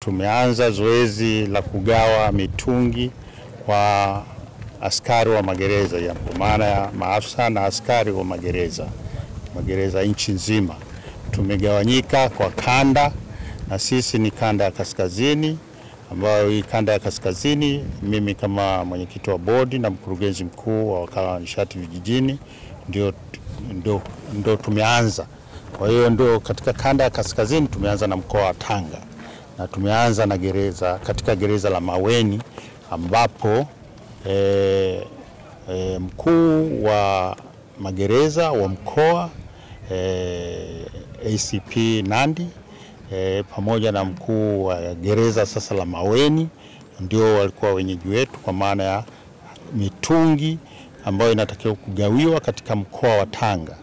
Tumeanza zoezi la kugawa mitungi kwa askari wa magereza, ya maana ya maafisa na askari wa magereza nchi nzima. Tumegawanyika kwa kanda, na sisi ni kanda ya kaskazini, ambayo hii kanda ya kaskazini mimi kama mwenyekiti wa bodi na mkurugenzi mkuu wa wakala wa nishati vijijini ndio tumeanza. Kwa hiyo ndio katika kanda ya kaskazini tumeanza na mkoa wa Tanga, na tumeanza na gereza katika gereza la Maweni, ambapo mkuu wa magereza wa mkoa ACP Nandi pamoja na mkuu wa gereza sasa la Maweni ndio walikuwa wenyeji wetu, kwa maana ya mitungi ambayo inatakiwa kugawiwa katika mkoa wa Tanga,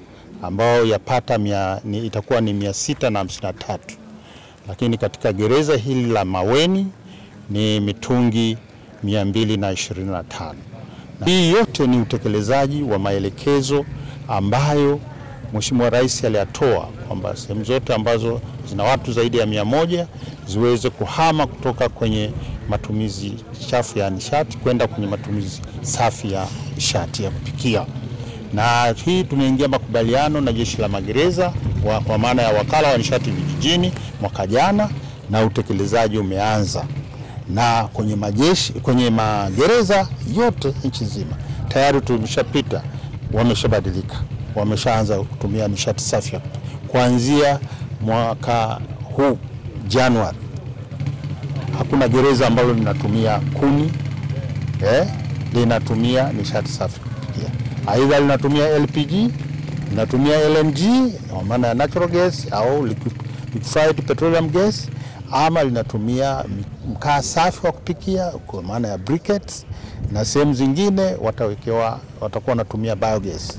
ambao yapata itakuwa ni 653, lakini katika gereza hili la Maweni ni mitungi 225. Hii yote ni utekelezaji wa maelekezo ambayo Mheshimiwa Rais aliyatoa kwamba sehemu zote ambazo zina watu zaidi ya 100 ziweze kuhama kutoka kwenye matumizi chafu ya nishati kwenda kwenye matumizi safi ya nishati ya kupikia. Na hii tumeingia makubaliano na jeshi la magereza kwa maana ya wakala wa nishati vijijini mwaka jana, na utekelezaji umeanza. Na kwenye majeshi, kwenye magereza yote nchi nzima tayari tumeshapita, wameshabadilika, wameshaanza kutumia nishati safi kuanzia mwaka huu Januari. Hakuna gereza ambalo linatumia kuni, linatumia nishati safi kupikia. Aidha linatumia LPG, linatumia LNG kwa maana ya natural gas au liquefied petroleum gas, ama linatumia mkaa safi wa kupikia kwa maana ya briquettes, na sehemu zingine watakuwa wanatumia biogas.